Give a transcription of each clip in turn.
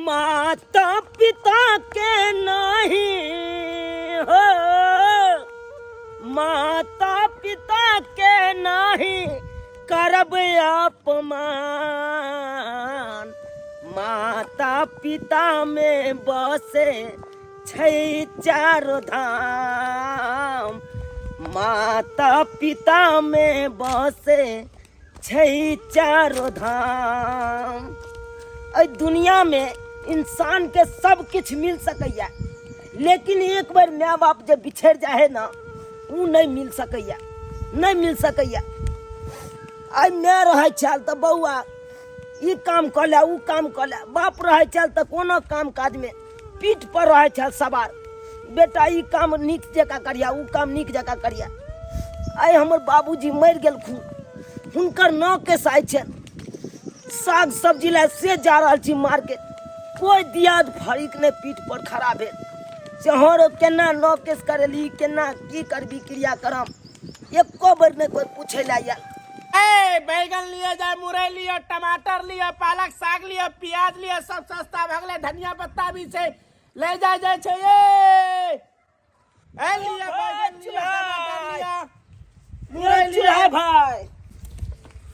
माता पिता के नहीं हो, माता पिता के नहीं करब अपमान। माता पिता में बसे छै चारो धाम, माता पिता में बसे छै चारो धाम। एहि दुनियामे इंसानके सब किछु मिल सकैया, लेकिन एक बेर माय बाप जे बिछड़ि जाइ है ने, ओ नहि मिल सकैया, नहि मिल सकैया। आइ माय रहै छल तऽ बौआ ई काम कऽ ले, ओ काम कऽ ले। बाप रहै छल तऽ कोनो काम काजमे पीठ पर रहै छल सवार, बेटा ई काम नीक जकाँ करिया, ओ काम नीक जकाँ करिया। आइ हमर बाबूजी मरि गेलखुन, हुनकर नाव केस आइ छनि, साग सब्जी लए से जा रहल छी मार्केट, कोइ दियाद फरीक नहि पीठ पर खड़ा भेल से हँ रो केना नाव केस करेली, केना की करबी क्रियाक्रम, एको बेर नहि कोइ पूछै लए आयल। ए बैगन लिए जाए, मुरई लिए, टमाटर लिए, पालक साग लिए, प्याज लिए, सब सस्ता भऽ गेलै। धनिया पत्ता भी छै, ले जाय जाय छै। ए ए लिअ बैगन लिअ, टमाटर लिअ, मुरई लिअ। चूल्हा भाई,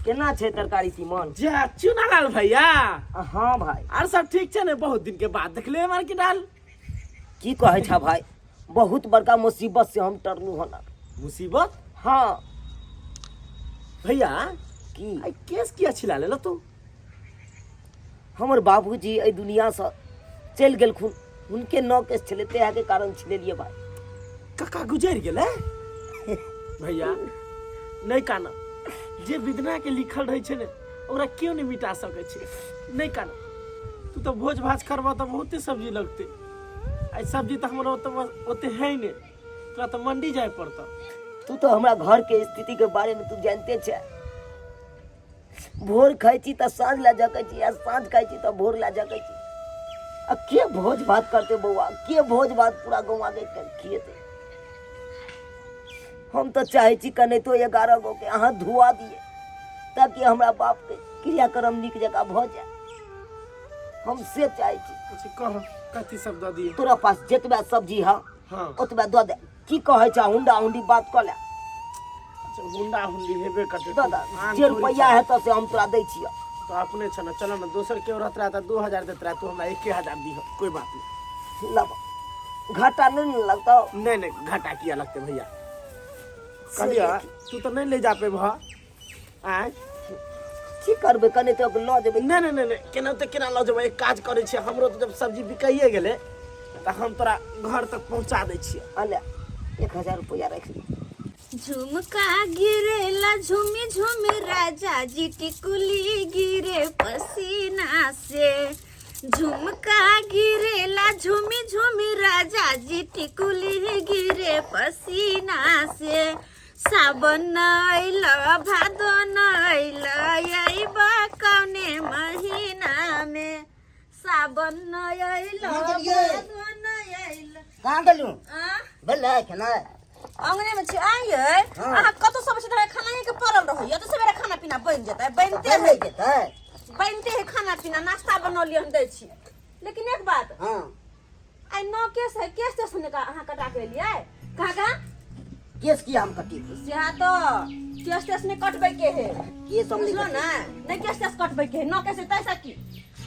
केना छै तरकारी तीमन? जा चुनालाल भैया। हाँ भाई। आर सब ठीक छै ने? बहुत दिन के बाद देखले मार्केट आल। की कहै छा भाई, बहुत बड़का मुसीबत से हम टरलू हन। मुसीबत? हाँ। भैया की आई केस किया छिला लेलो तू? हमर बाबूजी एहि दुनिया से चलि गेलखुन, हुनके नौ केस छलै, तेह के कारण छिलेलियै भाई। काका गुजर गेलै? भैया नहीं काना, जे विधना के लिखल रहै छै ने ओकरा केओ नहीं मिटा सकै छै। नहीं काना, तू तो भोज भात करबह तऽ बहुते सब्जी लगतै। आई सब्जी तऽ हमरा ओते ओते है नहीं, तोरा तऽ मंडी जाय पड़तौ। तू तो हमरा घर के स्थिति के बारे में तू जानते छे, भोर खाइ छी तऽ साँझ लए जकै छी, आ साँझ खाइ छी तऽ भोर लए जकै छी। आ के भोज भात करते बौआ, के भोज भात पूरा गौआ के खिएते? हम तऽ चाहै छी कनेतो 11 गो के अहाँ धुआ दिए ताकि हमरा बाप के क्रियाक्रम नीक जकाँ भऽ जाय, हम से चाहै छी। अच्छा कह, कथी सब दऽ दिए? तोरा पास जतबा सब्जी है हाँ ओतबा दऽ दे। की कहै छ, हुंडा हुंडी बात कऽ ले। अच्छा हुंडा हुंडी हेबे करतै। दऽ दे, आन जे थोड़ी रुपैआ छै। हेतौ से हम तोरा दै छियौ। तो अपने छ ने, चलो ने, दोसर केओ रहत रहा तऽ 2000 देत रहा, तू हमरा 1000 दिह, कोई बात नहीं। लब घाटा नहीं ने लगतौ? नहीं नहीं, घाटा किया लगते भैया? कहलिया तू तो नहीं ले जा पेबह। आँय की करबै, कने तऽ लऽ जेबै। नहीं नहीं नहीं नहीं, केना तऽ केना लऽ जेबै? एक काज करै छियै, हमरो तऽ जब सब्जी बिकाइए गेलै तऽ हम तोरा घर तक पहुँचा दै छियै। अले 1000 रुपैआ राखि ले। झुमका गिरेला झुमी झुमी राजा जी, टिकुली गिरे पसीना से। झुमका गिरेला झुमी झुमी राजा जी, टिकुली गिरे पसीना से। सावन अइल भादो अइल, अइबा कौने महीना में। सावन अइल भादो अइल। कहाँ गेलू? आ? भेलै खेनाइ? अंगने में छी। आइए हाँ। अहाँ कतौ सब छै खाना के पड़ल रहैया तऽ सवेरे खाना पीना बनि जेतै, बनते बनि है जेतै, बनते है खाना पीना, नाश्ता बनौलियै हम दै छी। लेकिन एक बात, हाँ आइ नौ केस है, केस तेस ने अहाँ कटा के एलियै कहाँ कहाँ? केस किया हम कटी? सेहा तो केस तेस ने कटबै के है। केस हम नहीं बुझलो कटबै। ने नहीं केस तेस कटबै के है, नौ केस है तैसा की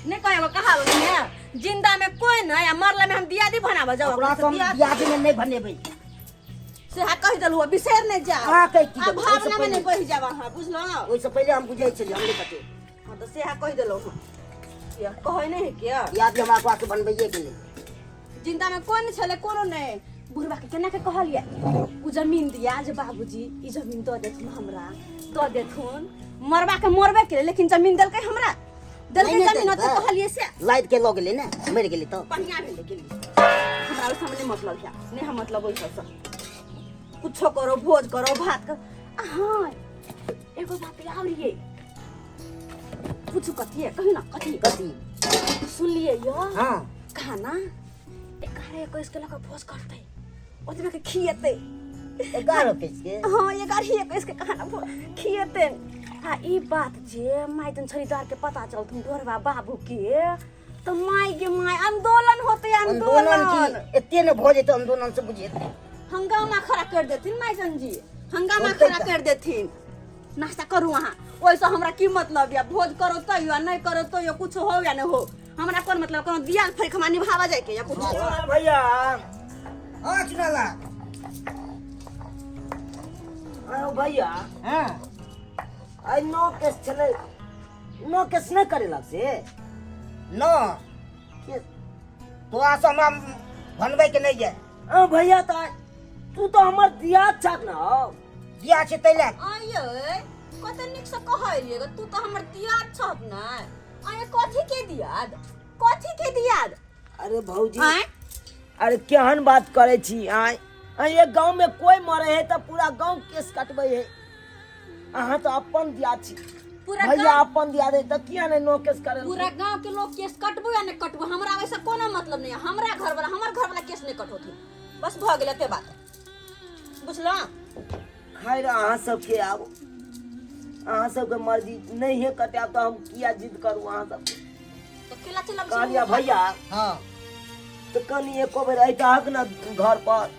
नहीं कहे कहावत है, जिंदा में कोई न या मरला में हम दियादी बनाबऽ जाओ। ओकरा से हम दियादी में नहीं बनेबै। सेहा कहि देलहुँ, बिसरि नहि जाओ। अहाँ कहि की आ देबै? ओहिसँ भावना में नहीं पहिले- बहि जाब अहाँ, बुझलहुँ? ओहिसँ पहिले हम बुझै छलियै, हम नहि कटेबै। हाँ तऽ सेहा कहि देलहुँ हँ। किया कहै नहि है किया? दियादी हमरा अगुआ के बनबैये के नहि। जिंदा में कोई नहीं छलै, कोनो नहि। बुढ़बा के केना के कहलियै उ जमीन दिया जे बाबूजी ई जमीन दऽ देथुन, हमरा दऽ देथुन। मरबा के मरबे के, लेकिन जमीन देलकै हमरा, देलकै नहि ने जमीन ओते देलकै। कहलियै से लादि के लऽ गेलै ने, मरि गेलै तऽ बढ़िया भेलै गेली। हमरा ओहि सबमे नहि मतलब है, नहि हम मतलब ओहि सबसँ। कुछो करो, भोज करो, भात करो। आ हाँ एगो बात और ये पूछू, कथी है कही ना, कथी? कथी? सुनलियै यो? हाँ। खाना 11 21 के लऽ कऽ भोज करतै, ओतबे के खिएतै। 11 21 के? हाँ, 11 21 के खाना खिएतै। आ ई बात जे माइजन छड़ीदार के पता चलथुन ढोरबा बाबू के तऽ माय गे माय आंदोलन होते आंदोलन आंदोलन की एते ने भऽ जेतै आंदोलन से बुझेतै हंगामा खड़ा कर देथिन माइजन जी हंगामा होतै खड़ा तऽ। कर देथिन नाश्ता करू अहाँ ओहिसँ हमरा की मतलब या भोज करो तैयो आ नहि करो तैयो कुछ हो या नहि हो हमरा कोन मतलब कोनो दिया फरिक हमरा निभावा जाइके या कुछ भैया हाँ चुनाला आयो भैया हाँ आइ नो केस छलै नो केस नहि करेलक से न केस तोरा से हमरा बनबै के नहि ये ओ भैया तऽ तू तऽ हमर दियाद छक न हौ दिया छै तै लए आये कते नीक से कहलियै गे, तू तऽ हमर दियाद छह ने आये कथी के दियाद कथी के दियाद अरे भौजी आँय अरे केहन बात करै छी आँय आँय ये गाँव में कोई मरे है तऽ पूरा गाँव केस कटबै है अहाँ तऽ अपन दिया छी पूरा भैया गाँव अपन दिया दे तऽ किया नहि नो केस करे पूरा गांव के लोग केस कटबो या नहीं कटबो हमरा वैसे कोनो मतलब नहीं है। हमरा घर वाला हमर घर वाला केस नहीं कटोथिन बस भऽ गेल एते बात बुझलहुँ खैर अहाँ सबके आब अहाँ सबके मर्जी नहीं है कटायब तऽ हम किया जिद करू अहाँ सबके तऽ केला चलब कहलियै भैया हाँ तऽ कनि एको बेर अइतहक ने घर पर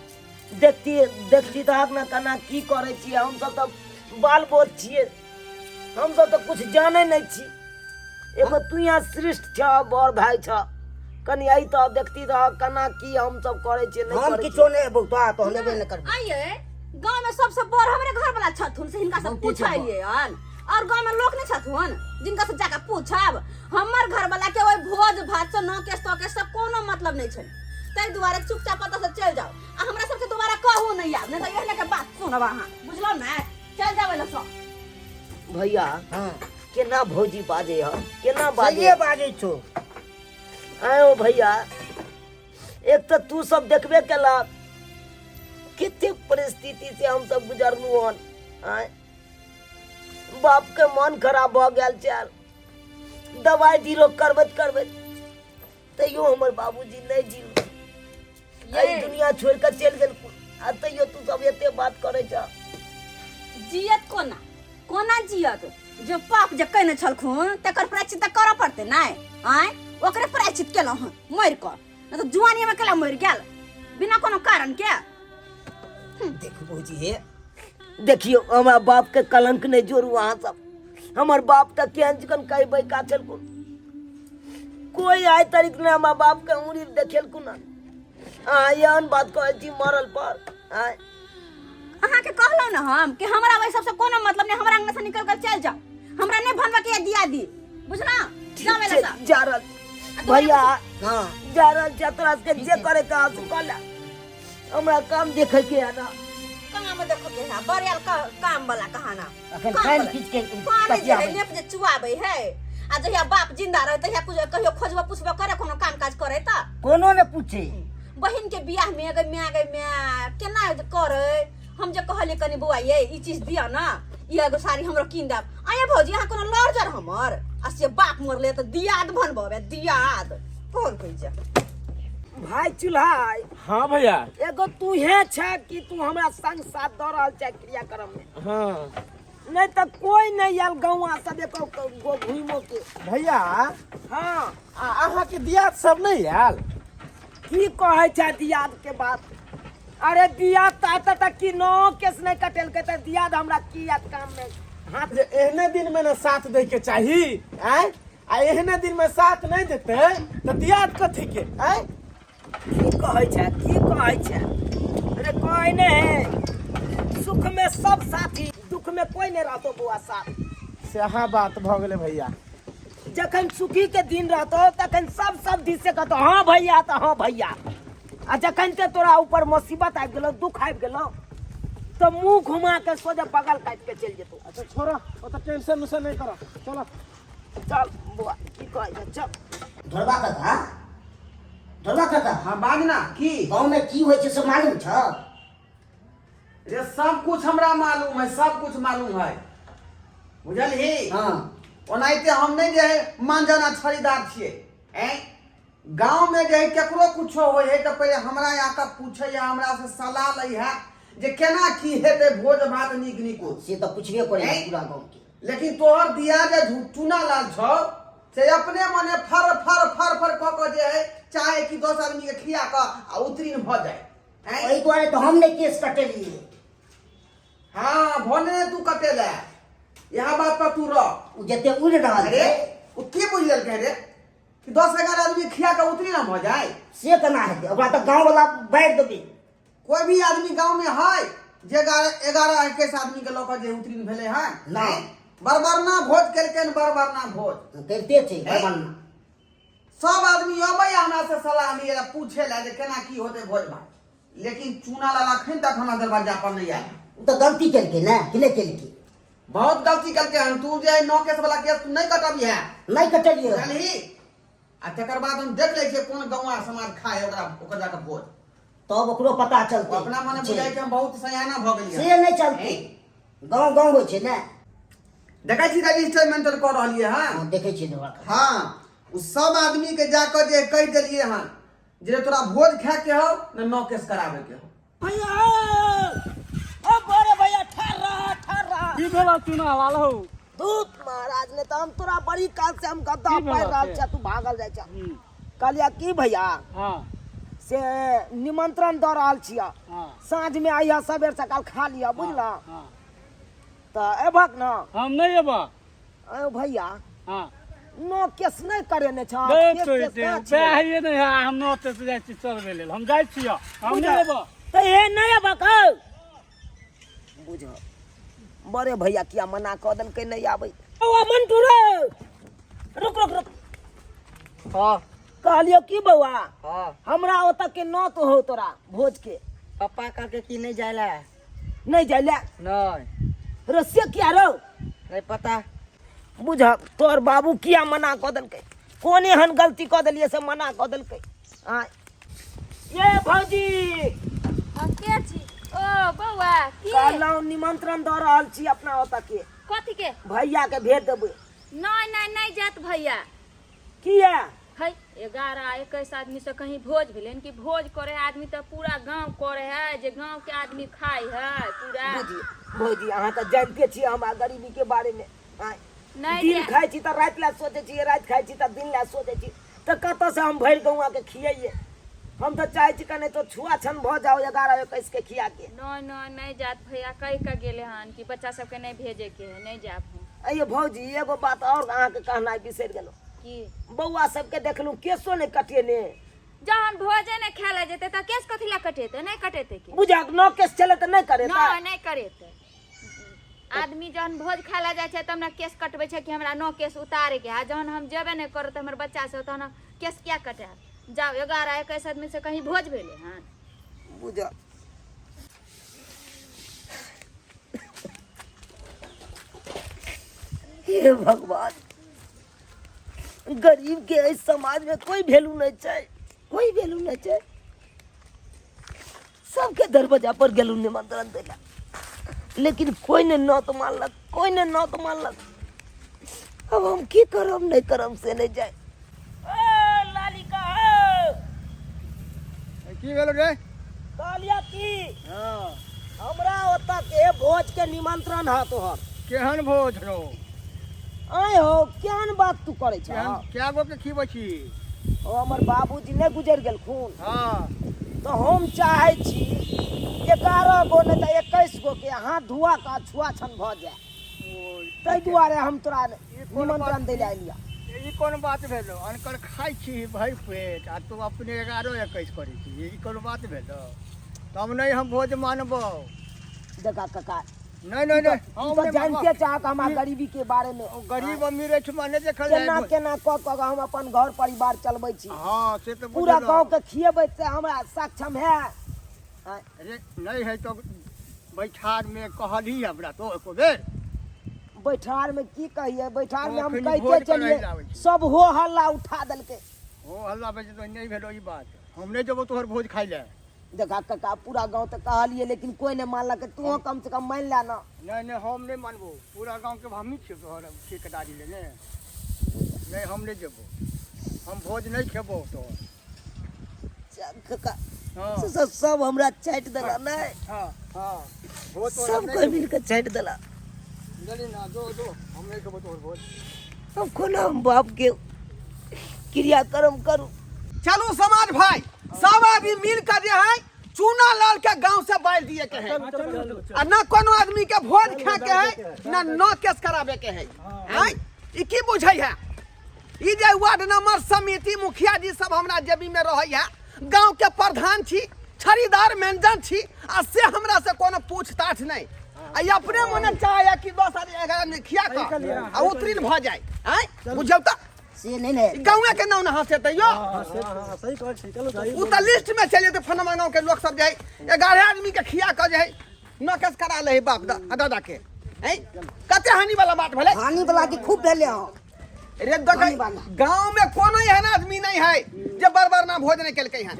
देखती देखती तहक ने केना की करै छियै हमसब तऽ बाल बोध छियै हमसब तऽ कुछ जानै नहि छी एगो तू यहाँ श्रेष्ठ छ बड़ भाय छ कनि अइतह देखती तहक केना की हमसब करै छियै नहि हम करै किछो नहि एबौ तोरा तो हम एबे नहि करबै आइए गांव में सबसे बड़ हमरे घर वाला छथुन से हिनका से बहुते छै पूछलिए हन और गांव में लोग नहीं छथुन जिनका से जाके पूछब हमर घर वाला के ओहि भोज भात से नौ केस तो केस से कोनो मतलब नहीं छै ताहि दुआरे चुपचाप एतऽ से चलि जाउ आ हमरा सबके दोबारा कहू नहीं आब नहीं तऽ एहने के बात सुनब अहाँ बुझलहुँ ने चलि जाउ एलऽ सब भैया हाँ केना भौजी बाजे ह केना बाजे सहिए बाजै छौ आयो भैया एक तऽ तू सब देखबे केला कते परिस्थिति से हम सब गुजरलू हन आय बाप के मन खराब भऽ गेल छल दवाइ दिलो करबैत करबैत तैयो हमर बाबूजी नहि जील एहि दुनिया छोड़ि कऽ चलि गेल आ तैयो तू सब एते बात करै छह जियत कोना कोना जियत जे पाप जे कयने छलखुन तकर प्रायश्चित तऽ करऽ पड़तै नहि आँय ओकरे प्रायश्चित केलहुँ हन मरि कऽ नहि तऽ जुआनीमे केला मरि गेल बिना कोनो कारण के देख भौजी हे देखियौ हमरा बाप के कलंक नहि जोड़ू अहाँ सब हमर बाप तऽ केहन चिकन कहबै का छलखुन कोई आइ तारीख नहि हमरा बाप के उंगली देखेलखुन हन अहाँ एहन बात कहै छी मरल पर आँय अहाँके कहलहुँ ने हम कि हमरा ओहि सबसँ कोनो मतलब नहि हमरा अंगना से निकल कर चलि जाउ हमरा नहि भनबा के दिया दी बुझलहुँ जाउ एलऽ सँ। जा रहल भैया हाँ जा रहल छी तोरा सबके जे करे के हौ से कऽ ले हमरा काम देखे के है ना काम देखो के है बरियाल काम वाला कहाना अखन काम पानि वाला। खींच के पानी जे कचिया है नेप जे चुआबै है आ जहिया बाप जिंदा रहे तहिया कुछ कहियो खोजबो पुछबो करे कोनो काम काज करे त कोनो ने पूछे बहिन के बियाह में गई माय गई माय केना करे हम जे कहलिए कनी बौआ ये ई चीज दिया ना ई एगो साड़ी हमरो कीन देब आया भौजी अहाँ कोनो लड़जर हमर आ से बाप मरले त दियाद बनबे दियाद कोन कहै छै भाई चूल्हा हाँ भैया एगो तू हे छ कि तू हमरा संग साथ दऽ रहल छै क्रियाक्रम में हाँ नहीं तो कोई नहीं आयल गाँव सब एको गो घुमो के भैया हाँ आ अहाँके दियाद सब नहि आयल की कहै छै दियाद के बात अरे दियाद तऽ एतऽ तक कि नो केस नहीं कटेलकै तऽ दियाद हमरा की याद काम में हाथ जे एहने दिन में ने साथ दै के चाही आँय आ एहने दिन में साथ नहीं देते तऽ दियाद कथी के आँय की कहै छै की कहै छै अरे कहै ने सुख में सब साथी दुख में कोई नहीं रहतो बौआ साथ सएह बात भऽ गेलै भैया जखन सुखी के दिन रहतो तखन सब सब दिस से कहतो हाँ भैया तऽ हाँ भैया आ जखन ते तोरा ऊपर मुसीबत आबि गेलो दुख आबि गेलो तऽ मुंह घुमा के सोझे बगल काटि के चलि जेतो अच्छा छोड़ो ओतऽ टेंशन उशन नहि करऽ चलो चल बौआ की कहै छै चल ढोलबा काका ढोलबा काका हाँ बाज ना की गाँव में की होइ छै से मालूम छ रे सब कुछ हमरा मालूम है सब कुछ मालूम है बुझलही हाँ ओनाहिते हम नहि जे है मानजना छड़ीदार छियै ऐं गाँव में जे है केकरो कुछो होइ है तऽ पहिले हमरा आके पूछै है हमरा से सलाह लै है जे केना की हेतै भोज भात नीक नीको से तऽ पुछबे करै ऐं? पूरा गाँव के लेकिन तोहर दिया जे चूना लाल छौ से अपने मने फर फर फर फर कऽ कऽ जे है चाहे कि 10 आदमी के खिया कऽ आ उत्तीर्ण भऽ जाय। आँय? ओहि दुआरे तऽ हम नहि केस कटेलियै। हाँ, भने तू कटेला, इएह बात पर तू रह। ओ जते उड़ि रहल अरे छै ओ की बुझि लेलकै रे कि 10-11 आदमी खिया कऽ उत्तीर्ण भऽ जाय? से केना हेतै? ओकरा तऽ गाँववला बारि देबै। कोई भी आदमी गांव में है जे 11-21 आदमी के लऽ कऽ जे उत्तीर्ण भेलै हन? नहि। बरबरना भोज केलकै, बरबरना भोज करिते छै बरबरना। सब आदमी अबै हमरा से सलाह लिए ला, पूछे ला जे केना की होतै भोज भात, लेकिन चूना लाल अखन तक हमरा दरवाजा पर नहीं आयल। ओ तऽ गलती केलकै ने कि नहि केलकै? बहुत गलती केलकै हन। तू जे 9 केस वाला केस तू नहीं कटबी है। नहि कटलियै। बुझलही? आ तकर बाद हम देख लै छियै कोन गौआ समाज खाए ओकरा, ओकर जाके भोज। तब ओकरो पता चलतै। ओ अपना मने बुझाइ कि हम बहुत सयाना भऽ गेलियै। से नहि चलतै, गाँव गाँव होइ छै ने। देखै छी रजिस्टर मेंटेन कऽ रहलियै हन। हँ, देखै छियै दौड़ा कऽ। हाँ, ओ सब आदमी के जाकऽ जे कहि देलियै हन जे तोरा भोज खाए के हौ ने 9 केस कराबे के हौ। भैया, ओ बड़े भैया, ठहर रहा, ठहर रहा। की भेला चुना लाल हौ? धूत महाराज, ने तऽ हम तोरा बड़ी काल से हम गद्दा की भेलौ पारि रहल से? छियै, तू भागल जाइ छह। कहलियै की भैया, हाँ, से निमंत्रण दऽ रहल छियै। हाँ। साँझ में अइहा, सबेर सकाल खा लिअ, बुझलह? हाँ। तऽ एबहक ने? हम नहि एबा। अयो भैया। हाँ। 9 केस नहि करेने छह? देख केस तो तेस एते कहाँ छियै? वएह नहि है, हम 9 केस जाइ छी चलबै लेल, हम जाइ छियै, हम बुझ नहि एबा। तऽ हे नहि एबहक हौ? बुझ बड़े भैया किया मना कऽ देलकै नहि आबै। बौआ मंटू रे, रुक रुक रुक। हाँ। कहलियौ की बौआ? हाँ। हमरा ओतऽ के नौत हो तोरा भोज के। पप्पा कहलकै कि नहीं जाय ला। नहीं जाय ला? नहीं। रे से किया रौ? नहीं पता। बुझ तोर बाबू किया मना कऽ देलकै, कोन एहन गलती कऽ देलियै से मना कऽ देलकै? आँय ये भौजी। हाँ, के छी? ओ बौआ, की कहलहुँ निमंत्रण दऽ रहल छी अपना ओतऽ के। कथी के? भैया के भेज देबै। नहीं नहीं, नहीं जात भैया। किया? है 11-21 आदमी से कहीं भोज भेलै कि भोज करे है आदमी तऽ पूरा गांव करे है, जे गांव के आदमी खाय है पूरा। बुझी भौजी, अहाँ तऽ जानते छियै हमरा गरीबी के बारे में। आँय, नहीं दिन खाइ छी तऽ राति लए सोचै छी, राति खाइ छी तऽ दिन लए सोचै छी, तऽ कतऽ से हम भरि गौआ के खियैयै? हम तऽ चाहै छी कने तो छुआ छन भऽ जाओ 11-21 के खिया के। नहीं नहीं, नहीं जात भैया, कहि के गेले हन कि बच्चा सबके नहीं भेजे के है, नहीं जाब हम। अये भौजी, एगो बात और अहाँके कहनाइ बिसरि गेलहुँ। की? बौआ सबके देखलहुँ केसो नहि कटेने। जहन भोजे नहि खाय लए जेतै तऽ केस कथी लए कटेतै? नहि कटेतै के? बुझक 9 केस चले तऽ नहि करेतै? नहि, नहि करेतै। आदमी जहन भोज खाय लए जाइ छै तब ने केस कटबै छै कि हमरा 9 केस उतारे के है। जहन हम जेबे नहि करब तऽ हमर बच्चा सब तहन हम केस किया कटायब? जाउ, 11-21 आदमी से कहीं भोज भेलै हन? बुझ हे भगवान, गरीब के एहि समाज में कोई वैल्यू नहीं छै, कोई वैल्यू नहीं छै। सबके दरवाजा पर गेलहुँ निमंत्रण दै लए, लेकिन कोई ने नौत मानलक, कोई ने नौत मानलक। अब हम की करब नहीं करब से नहीं जाए। ए, लालिका, ए! की भेलो रे? कहलिया की हमरा ओतऽ के भोज के निमंत्रण है तोहर। केहन भोज रौ? आय हो, केहन बात तू करै छह? केहन कए गो के खिबै छी? ओ हमर बाबूजी नहि गुजरि गेलखुन। हाँ। तऽ हम चाहै छी 11 गो नहि तऽ 21 गो के हाथ धुआ कऽ छुआ छन भऽ जाय, ताहि दुआरे हम तोरा निमंत्रण दै लए एलिया। ई कोन बात भेलो? अनकर खाइ छी भरि पेट आ तू अपने 11-21 करै छी, ई कोन बात भेलो? तब नहि हम भोज मानबौ। देखा काका, नहीं नहीं नहीं, तू हम तऽ नहि जानते मानबौ। चाहक हमरा गरीबी के बारे में। ओ गरीब अमीर एहिठमा नहि देखल जाय। केना केना कऽ कऽ हम अपन घर परिवार चलबै छी। हाँ, से तऽ पूरा बुझलहुँ। गाँव के खिएबै से हमरा सक्षम है। अरे नहीं है तो बैठार में कहलही हमरा तो एको बेर? बैठार में की कहिए, बैठार में हम अखनी कहिते भोज चलिए कराइ लाबै छी। सब हो हल्ला उठा देलकै। हो हल्ला बेचे तो नहीं भेलो ई बात, हम नहीं जेबो तोहर भोज खाइ ले। देखा काका, पूरा गांव तऽ कहलिए लेकिन कोई नहीं मानलक, तू कम से कम मान ले ना। नहीं नहीं, हम नहीं मानबो, पूरा गांव के हमही छियो तोहर ठेकेदारी लेने। नहीं, हम नहीं जेबो, हम भोज नहीं खेबो तोहर। काका, हाँ। से सब सब हमरा चाटि देला नहीं? हाँ हाँ, भोज तोहर सब नहीं कोई खेबो। मिलके चाटि देला। बुझली ना, दो दो, हम नहीं खेबो तोहर भोज। हम कोना हम बाप के क्रियाक्रम करू। चलू समाज भाई, सब आदमी मिल कर जे है चूना लाल के गांव से बाहर दिए के है, आ ना कोनो आदमी के भोज खा के है, ना नौ केस कराबे के है। हैं ई की बुझै है? ई जे वार्ड नंबर समिति मुखिया जी सब हमरा जेबी में रहै है, गांव के प्रधान छी, छड़ीदार मैनेजर छी, आ से हमरा से कोनो पूछताछ नहीं। आ ई अपने मने चाहे कि 10 आदमी 11 आदमी खिया के आ उत्तीर्ण भऽ जाए। हैं बुझौ तऽ से नहीं ने ई गाँवे के नाम ना हंसेतै यो। सही कहै छी, चलू सही। उ तऽ लिस्ट में चलि जेतै। फनमा गाँव के लोक सब जे है 11 आदमी के खिया के जे है नकेस करा ले है बाप दादा के। हैं कते हानि वाला बात भेलै? हानि वाला की खूब भेलै हँ। रे देखै हानि वाला। गाँव में कोनो एहन आदमी नहीं है जे बड़ बड़ ना भोज नहीं केलकै हन।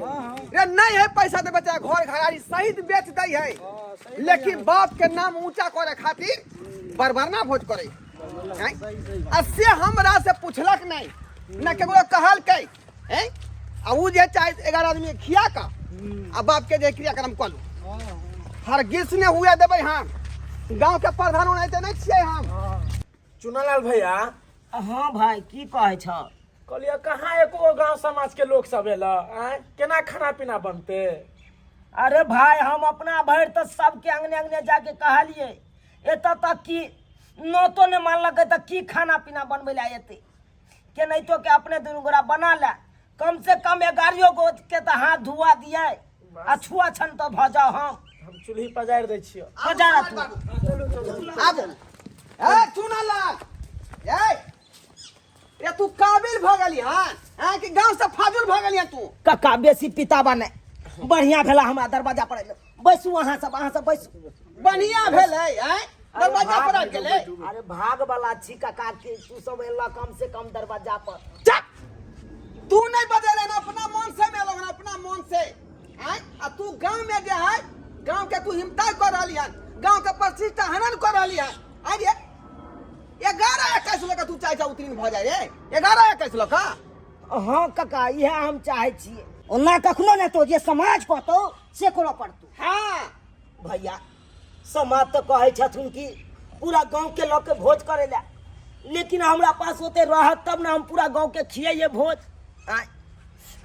रे नहीं है पैसा दे बच्चा घर घरारी सहित बेच दै है, लेकिन बाप के नाम ऊंचा करे खातिर बड़ बड़ ना भोज करे। हैं? आ से हमरा से पूछलक नहीं, ना केकरो कहलकै। हैं आ उ जे चाहे 11 आदमी खिया का आ बाप के जे क्रियाक्रम कलू हरगिज ने हुए देबै हम। गाँव के प्रधान ओनाहिते नहीं छियै हम। चुनालाल भैया। हाँ भाई, की कहै छ? कहलियै कहाँ एको गांव समाज के लोक सब एल? आँय केना खाना पीना बनते? अरे भाई, हम अपना भरि तऽ सबके अंगने अंगने जाके कहलियै, एतऽ तक कि नौतो नहि मानलकै तऽ की खाना पीना बनबै लए एतै? केनाहितो के अपने दुनू गोरा बना ले, कम से कम 11 गो के तऽ हाथ धुआ दियै आ छुआ छन तऽ भऽ जाउ। हम चूल्ही पजारि दै छियै। पजारा तू। आबू ए चुनालाल, ए रे तू काबिल भऽ गेली हन? हैं कि गांव से फाजुल भऽ गेली हन तू? कक्का बेसी पिताबा नहि, बढ़िया भेला हमरा दरवाजा पर अयलहुँ। बैसू अहाँ सब, अहाँ सब बैसू। बढ़िया भेलै। हैं दरवाजा पर आबि गेलै? अरे भाग वाला छी कक्का कि तू सब एला कम से कम दरवाजा पर। चुप! तू नहीं बजेले ना, अपना मन से में लोग अपना मन से। हैं आ तू गांव में जे है गांव के तू हिमताई कर रहली हन, गांव के प्रतिष्ठा हनन कर रहली हन। आइ रे 11 21 लऽ के तू चाहे उत्तीर्ण भऽ जाय रे? 11 21 लऽ के? हाँ कक्का, इएह हम चाहै छियै। ओना कखनो नहि तो जे समाज कहतौ से करऽ पड़तौ। हाँ भैया, समाज तऽ कहै छथुन कि पूरा गाँव के लऽ के भोज करै लए, लेकिन हमरा पास ओते रहत तब ने हम पूरा गाँव के खियैयै भोज। आँय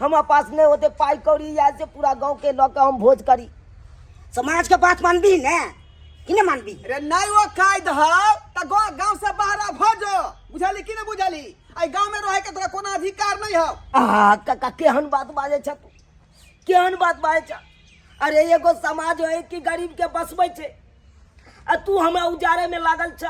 हमरा पास नहि ओते पाइ कौड़ी या से पूरा गाँव के लऽ के हम भोज करी। समाज के बात मानबी ने कि नहि मानबी? रे नहीं वो कायद हौ त गांव से बाहर भऽ जो, बुझली कि नहीं बुझली? एहि गांव में रहे के तोरा कोनो अधिकार नहीं हौ। आ काका केहन बात बाजै छ तू, केहन बात बाजै छ? अरे एगो समाज है कि गरीब के बसबै छै, आ तू हमरा उजाड़े में लागल छ,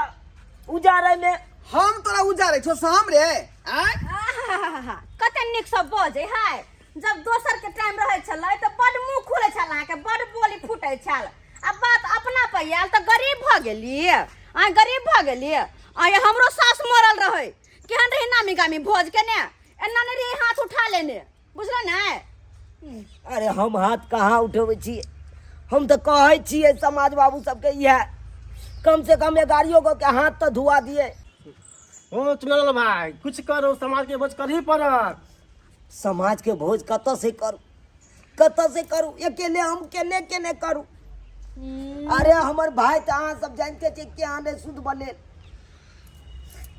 उजाड़े में। हम तोरा उजाड़े छौ से हम रे? आँय आहाहाहा, कते नीक सब बजै है। जब दोसर के टाइम रहै छलै तऽ बड मुँह खुलै छल अहाँके, बड बोली फूटै छल, आ बात अपना पर आयल तऽ गरीब भऽ गेलियै। अहाँ गरीब भऽ गेलियै। आइ हमरो सास मरल रहै, केहन रही नामी गामी भोज केने, एना नहि रही हाथ उठा लेने, बुझल ने? अरे हम हाथ कहाँ उठबै छियै? हम तऽ कहै छियै समाज बाबू सबके इएह, कम से कम 11 गो के हाथ तऽ धुआ दिए। हो चुनालाल भाई, कुछ करो, समाज के भोज करही पड़त। समाज के भोज कतऽ से करू, कतऽ से करू? अकेले हम केने केने करू? अरे हमर भाई तऽ अहाँ सब जानते छियै केहन है, शुद्ध बने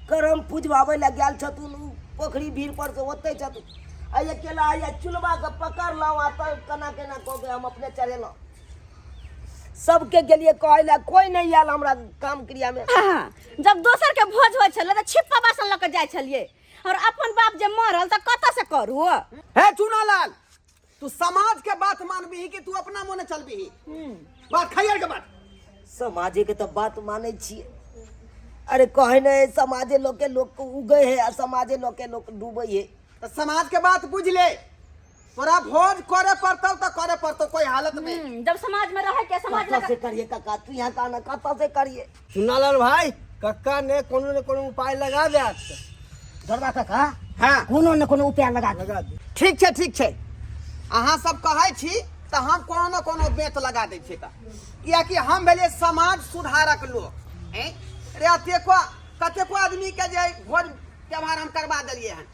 करम पुजबाबै लए गेल छथुन उ पोखरी भीड़ पर से ओतै छथुन, आ अकेला आइया चुलबा के पकड़लहुँ आ तब केना केना कऽ के हम अपने चढ़ेलहुँ। सबके गेलियै कहै लए, कोइ नहि आयल हमरा काम क्रिया में। आहा, जब दोसर के भोज होइ छलै तऽ छिप्पा बासन लऽ के जाइ छलियै, और अपन बाप जे मरल तऽ कतऽ से करू? हे चुनालाल, तू समाज के बात मानबीही कि तू अपना मोने चलबीही? बात खैर के बात। समाजे के तऽ बात मानै छियै। अरे कहै नहि समाजे लोक के लोक उगै है आ समाजे लोक के लोक डूबै है। तऽ समाज के बात बुझ ले, तोरा भोज करे पड़तौ तऽ करे पड़तौ कोई हालत में। जब समाज में रहे के समाज कतऽ से करिए काका, तू यहाँ कहना कतऽ से करिए? चुनालाल भाई, कक्का ने कोनो ने कोनो उपाय लगा देत। दरबा काका। हाँ कोनो ने कोनो उपाय लगा दे। लगा दे। ठीक छै, ठीक छै, अहाँ सब कहै छी तऽ हम कोनो ने कोनो बेत लगा दै छियै। तऽ कियाकि हम भेलियै समाज सुधारक लोक। हैं रे अतेको कतेको आदमी के जे भोज त्यौहार हम करवा देलियै हन,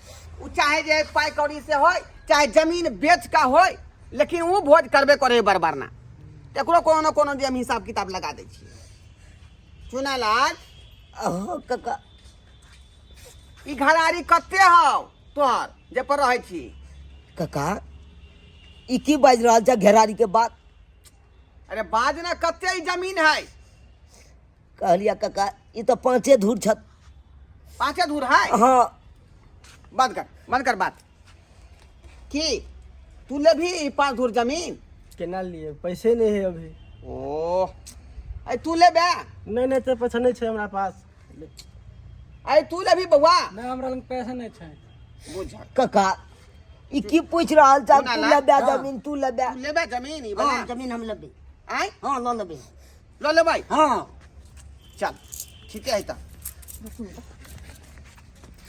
ओ चाहे जे पाइ कौड़ी से होय चाहे जमीन बेच का होय, लेकिन ओ भोज करबे करे बरबरना। तकरो कोनो ने कोनो जे हम हिसाब किताब लगा दै छियै। चुनालाल। अहो काका। ई घरारी कते हौ तोहर? जे पर रहै छी। काका ई की बाजि रहल छै घेरारी के बात? अरे बाज ना, कते ई जमीन है? कहलिया काका ई तऽ पाँचे धूर छत। पाँचे धूर है? हाँ। बंद कर, बंद कर बात। की तू लेबही ई 5 धूर जमीन? केना लिए, पैसे नहीं है अभी। ओ अरे तू लेबे? नहीं नहीं, तो पैसा नहीं छै हमरा पास। अरे तू लेबही बौआ? नहीं, हमरा लग पैसा नहीं छै। बुझ काका ई की पूछ रहल छ? सुना तू ला। लेबे हाँ। जमीन? तू लेबे? तू लेबे जमीन ई वाला? हाँ, जमीन हम लेबै। आँय? हाँ, लऽ लेबै। लऽ लेबै? हाँ। चल ठीके है तऽ।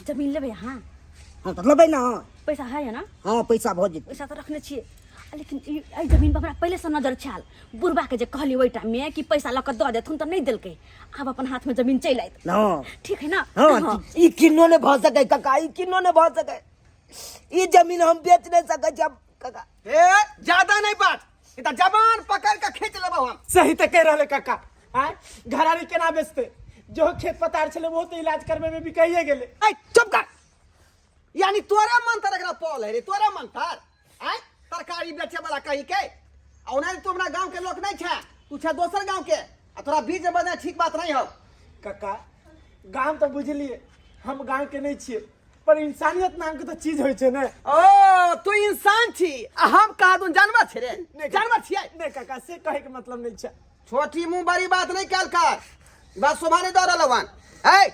जमीन लेबै अहाँ? हाँ तऽ लेबै ने। पैसा है ना? हाँ, पैसा भऽ जेतै। पैसा तऽ रखने छियै, लेकिन एहि जमीन पर हमरा पहिलेसँ नजर छल। बुढ़बाके जे कहलियै ओहि टाइममे कि पैसा लऽ कऽ दऽ देथुन तऽ नहि देलकै। आब अपन हाथमे जमीन चलि आयत। हाँ। ठीक है ना? हाँ। हाँ। ई किन्नो नहि भऽ सकै काका, ई किन्नो नहि भऽ सकै। ई जमीन हम बेच नहि सकै छी काका। ए ज्यादा नहीं बात, ई तऽ जबान पकड़ के खींच लेबौ हम। सही तऽ कहि रहले काका। आँय, घरारी केना बेचते? जो खेत पतार छलै वो तऽ इलाज करबै में बिकाइए गेलै। ए चुप कर, यानी तोरे मन तर एकरा पल है रे, तोरे मन तर। आँय तरकारी बेचे वाला कहीं के, आ ओना तू हमरा गांव के लोग नहीं छे, तू छे दोसर गांव के, आ तोरा बीच बजना ठीक बात नहीं हो। काका गाम तऽ बुझलिए हम गांव के नहीं छिए, पर इंसानियत नाम के तो चीज होइ छै ने। ओ तू इंसान छी आ हम कहा दून जानवर छे रे? नहीं। जानवर छियै? नहीं काका, से कहे के मतलब नहीं छै। छोटी मुंह बड़ी बात नहीं कल कर, ई बात शोभा नहीं दऽ रहल हन। ए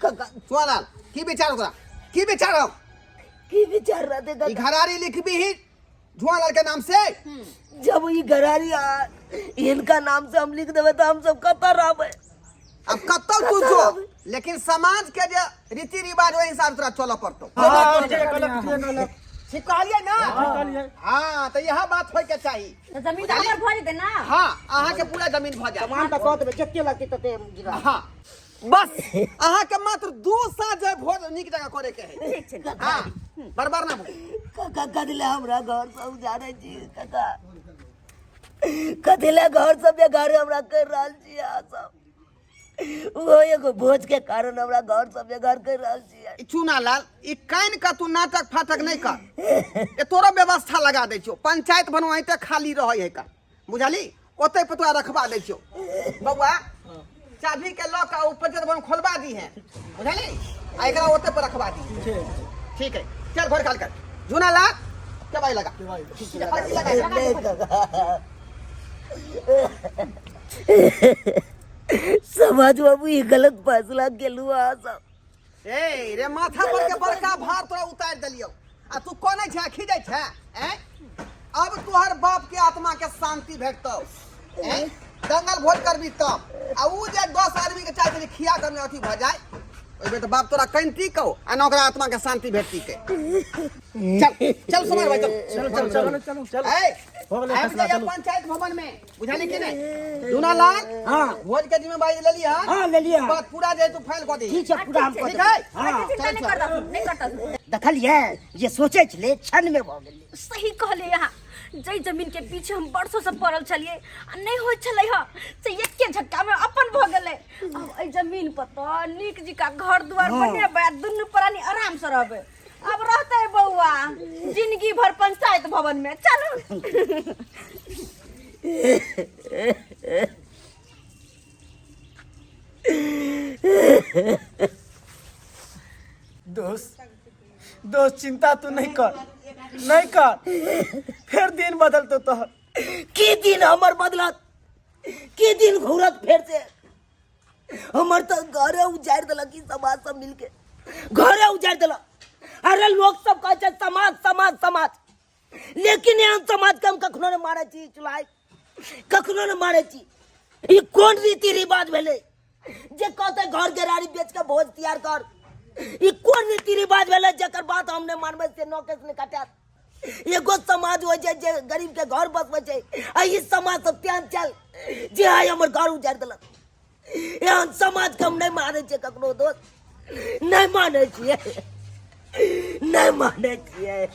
काका सुनाल, की विचार ओकरा, की विचार हो? की विचार रहते ई काका? घरारी लिखबी ही झुआलाल के नाम से? जब ई घरारी इनका नाम से हम लिख देबै तऽ हम सब कतऽ रहबै? अब कतौ तू कतऽ जो, रहबै? लेकिन समाज के जे रीति रिवाज ओहि हिसाब से तोरा चलऽ पड़तौ। ठीक कहलियै ना? हाँ, तऽ इएह बात होय के चाही। तऽ जमीन तऽ हमर भऽ जेतै ना? हाँ, अहाँ के पूरा जमीन भऽ जायत। सामान तऽ कऽ देबै, जते लगतै तते गिरा। हाँ, बस अहाँ के मात्र 2 साँझ भोज नीक जगह करे के है। ठीक छै। हाँ, बरबर ना भोज। काका कथिला हमरा घर से उजाड़े छी? काका कथिला घर से बेघर हमरा कर रहल छी अहाँ सब? ओहो एगो भोज के कारण हमरा घर से बेघर कर रहल छी। ई चूना लाल, ई कान का तू नाटक फाटक नहीं कर, ए तोरा व्यवस्था लगा दै छियौ। पंचायत बनवाइते खाली रहै है का, बुझली? ओतै पर तोरा रखवा दै छियौ। बौआ चाभी के लऽ कऽ ओ पंचायत भवन खोलवा दी है, बुझली? आ एकरा ओतै पर रखवा दी। ठीक है, चल घर खाल कर। झूना लाल केवाई लगा, केवाई लगा। समाज बाबू ई गलत फैसला केलू अहाँ सब। ए रे माथा पर के बड़का भार तोरा उतारि देलियौ आ तू कोने छै खीजै छै? ऐं अब तोहर बाप के आत्मा के शांति भेटतौ। ऐं दंगल भोज करबी तब, आ ऊ जे 10 आदमी के चाहे छलै खिया करने अथी भऽ जाय, ओहिमे तऽ बाप तोरा कैंती कहो आ न ओकरा आत्मा के शांति भेटती के। चल चल सुमार भाई, चल चलो चलो चलो चलो चलो, ए हो गेलै आबि फैसला, जाइए चलू। पंचायत भवन में, बुझली कि नहीं? दूना लाल, हाँ। भोज के जिम्मेदारी ले लिया। हाँ, ले लिया। बात पूरा जे तू फाइल कऽ दी। ठीक छै, पूरा हम कऽ ठीक देबै। है? हाँ। चिंता नहीं करता, नहीं करता। देखलियै जे सोचै छलै क्षण में भऽ गेलै। सही कहलियै अहाँ, जै जमीन के पीछे हम वर्षों से पड़ल छलियै आ नहि होइत छलै हँ, से एके झटका में अपन भऽ गेलै। अब एहि जमीन पर तऽ नीक जिका घर दुआर बनेबै आ दुनू प्राणी आराम से रहबै। अब रहते बौआ जिंदगी भर पंचायत भवन में। चलू। दोस्त दोस्त चिंता तू नहीं कर, नहीं कर, फिर दिन बदलतो तोहर। की दिन हमर बदलत, की दिन घूरत फेर से? हमर तऽ घरे उजाड़ि देलक ई समाज सब मिलके, घरे उजाड़ि देलक। अरे लोग सब कहै छै समाज समाज समाज, लेकिन एहन समाज के हम कखनो नहि मानै छी चुलाइ, कखनो नहि मानै छी। ई कोन रीति रिवाज भेलै जे कहतै घर गेरारी बेच के भोज तैयार कर? ई कोन रीति रिवाज भेलै जकर बात हम नहि मानबै से नौकेश नहि कटायत? एगो समाज होइ छै जे गरीब के घर बसबै छै, आ ई समाज सब तेहन चल जे आइ हमर घर उजाड़ि देलक। एहन समाज के हम नहि मानै छियै ककरो दोस्त, नहि मानै छियै, नहि मानै छियै।